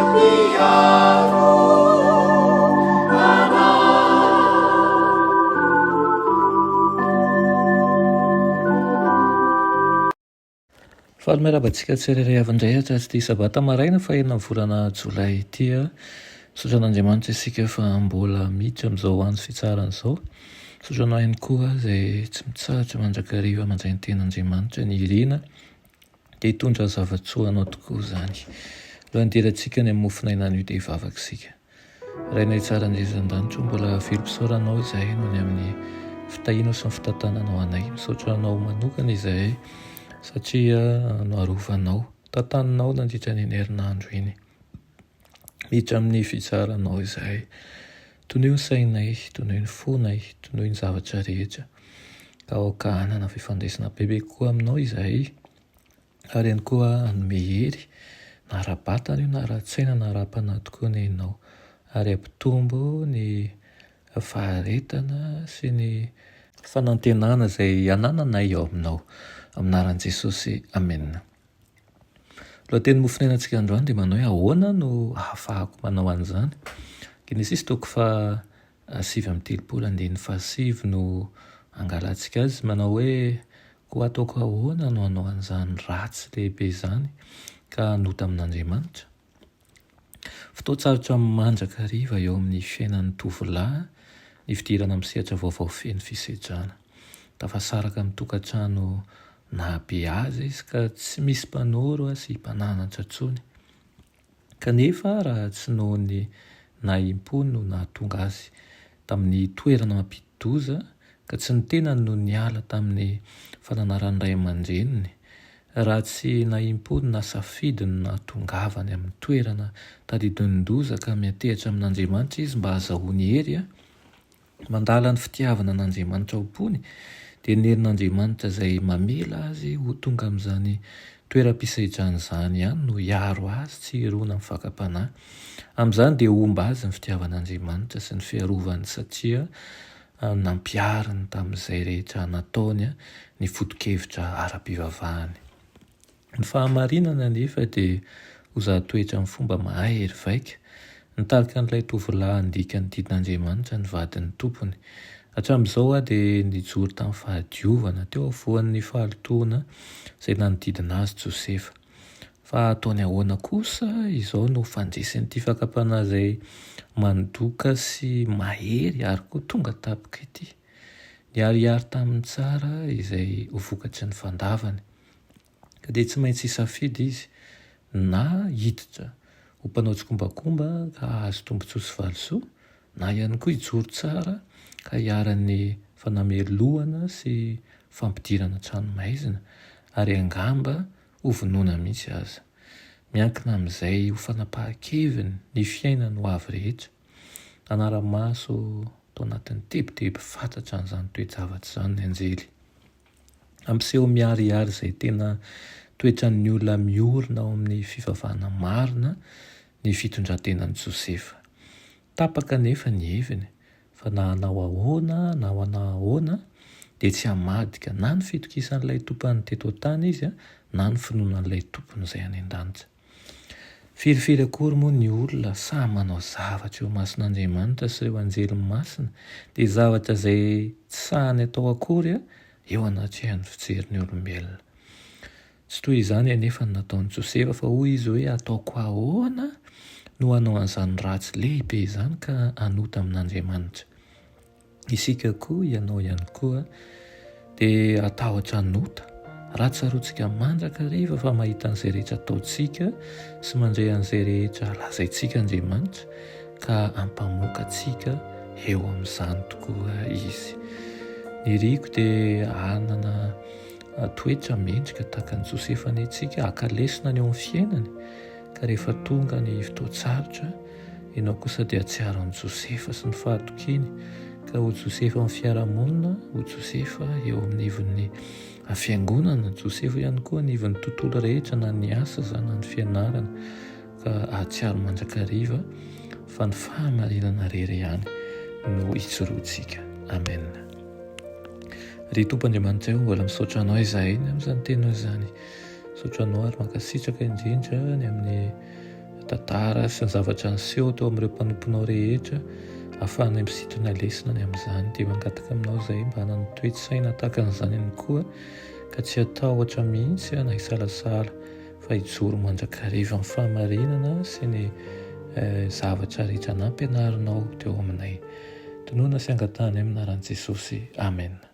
Mpiaro anay. Faly miarahaba antsika tsirairay avy indray hatratr'ity sabata maraina fahenina ny volana jolay ity. Misaotra an'Andriamanitra isika fa mbola miditra amin'izao andro fitsaharana izao. Misaotra anao ihany koa izay tsy mitsahatra mandrakariva mandray ny tenin'Andriamanitra ny irina dia hitondra zava-tsoa anao tokoa izany. Alohan'ny hidirantsika any amin'ny mofon'aina anio dia hivavaka isika. Rainay tsara indrindra an-danitra o, mbola velom-pisaorana Anao izahay noho ny amin'ny fitahianao sy ny fitantananao anay. Misaotra Anao manokana izahay satria noarovanao, tantaninao nandritra an'iny herinandro iny. Miditra amin'ny fitsaranao izahay. Tonoy ny sainay, tonoy ny fonay, tonoy ny zavatra rehetra. Ka aoka hanana fifandraisana bebe kokoa aminao izahay. Ary ihany koa hanome hery na ara-batana io na ara-tsaina na ara-panahy tokoa anie ianao. Ary hampitombo ny faharetana sy ny fanantenana izay anananay ao aminao. Amin'ny anaran'i Jesosy, amena. Lohateny mofonainantsika androany dia manao hoe ahoana no ahafahako manao an'izany? Genesisy toko faha 39 andininy fahasivy no angalantsika azy, manao hoe, Koa ataoko ahoana no hanao an'izany ratsy lehibe izany ka hanota amin'Andriamanitra? Fotoan-tsarotra mandrakariva eo amin'ny fiainan'ny tovolahy ny fidirana amin'ny sehatra vaovao feno fisedrana. Tafasaraka amin'ny tokantrano nahabe azy izy ka tsy misy mpanoro sy mpananatra intsony. Kanefa raha tsy noho ny nahim-pony no nahatonga azy tamin'ny toerana mampidi-doza, ka tsy ny tenany no niala tamin'ny fananaran'ny ray aman-dreniny, raha tsy nahim-pony na safidy no nahatongavany amin'ny toerana tadidonin-doza ka miantehitra amin'Andriamanitra izy mba hahazahoany hery, Mandala ny fitiavana an'Andriamanitra ao am-pony, dia ny herin'Andriamanitra izay mamela azy ho tonga amin'izany toeram-pisedrana izany ihany no hiaro azy tsy hirona amin'ny fakam-panahy. Amin'izany dia homba azy ny fitiavan'Andriamanitra sy ny fiarovany satria nampihariny tamin'izay rehetra nataony ny foto-kevitra ara-pivavahany. Ny fahamarinana anefa dia ho zahatoetra amin'ny fomba mahery vaika. Nitarika an'ilay tovolahy handika ny didin'Andriamanitra ny vadin'ny tompony. Hatramin'izao aho dia nijoro tamin'ny fahadiovana teo afovoan'ny fahalotoana izay nanodidina azy Josefa. Fa ataony ahoana kosa izao no fandresin'ity fakam-panahy izay mandoka sy mahery ary koa tonga tampoka ity? Niharihary taminy tsara izay ho vokatry ny fandavany. Ka dia tsy maintsy hisafidy izy na hiditra ho mpanao tsikombakomba ka hahazo tombontsoa sy valisoa, na ihany koa hijoro tsara ka hiharan'ny fanamelohana sy fampidirana an-tranomaizina ary angamba hovonoina mihitsy aza. Miankina amin'izay ho fanapahan-keviny ny fiainany ho avy rehetra. Nanara-maso tao anatin'ny tebiteby fatratra an'izany toe-javatra izany ny anjely. Hampiseho miharihary izay tena toetran'ny olona miorina ao amin'ny fivavahana marina ny fitondran-tenan'i Josefa. Tapaka anefa ny heviny fa na hanao ahoana na hanao ahoana dia tsy hamadika na ny fitokisan'ilay Tompony teto an-tany izy na ny finoana an'ilay Tompony izay any an-danitra. Firifiry akory moa ny olona sahy manao zavatra eo imason'Andriamanitra sy ireo anjeliny masina, dia zavatra izay tsy sahiny atao akory eo anatrehan'ny fijerin'ny olombelona. Tsy toy izany anefa ny nataon'i Josefa fa hoy izy hoe ataoko ahoana no hanao an'izany ratsy lehibe izany ka hanota amin'Andriamanitra. Isika koa, ianao ihany koa, dia hatahotra hanota raha tsaroantsika mandrakariva fa mahita an'izay rehetra ataontsika sy mandre an'izay rehetra lazaintsika Andriamanitra ka hampamoaka antsika eo amin'izany tokoa Izy. Ny iriko dia hanana toetra mendrika tahaka an'i Josefa anie isika, haka lesona ny eo amin'ny fiainany ka rehefa tonga ny fotoan-tsarotra Ianao kosa dia hahatsiaro an'i Josefa sy ny fahatokiany, ka ho Josefa amin'ny fiarahamonina, ho Josefa eo anivon'ny fiangonana, Josefa ihany koa anivon'ny tontolo rehetra na ny asa izany na ny fianarana, ka hahatsiaro mandrakariva fa ny fahamarinana irery ihany no ijoroantsika. Amen. Ry Tompo Andriamanitray o, mbola misaotra Anao izahay ny amin'izany teninao izany. Misaotra Anao ary mankasitraka indrindra ny amin'ny. tantara sy ny zavatra niseho teo amin'ireo mpanomponao rehetra ahafahanay misintona lesona ny amin'izany. Dia mangataka aminao izahay mba hanana toe-tsaina tahaka an'izany ihany koa ka tsy hatahotra mihitsy na hisalasala fa hijoro mandrakariva amin'ny fahamarinana sy ny zavatra rehetra nampianarinao teo aminay. Tononina sy angatahana amin'ny anaran'i Jesosy. Amena.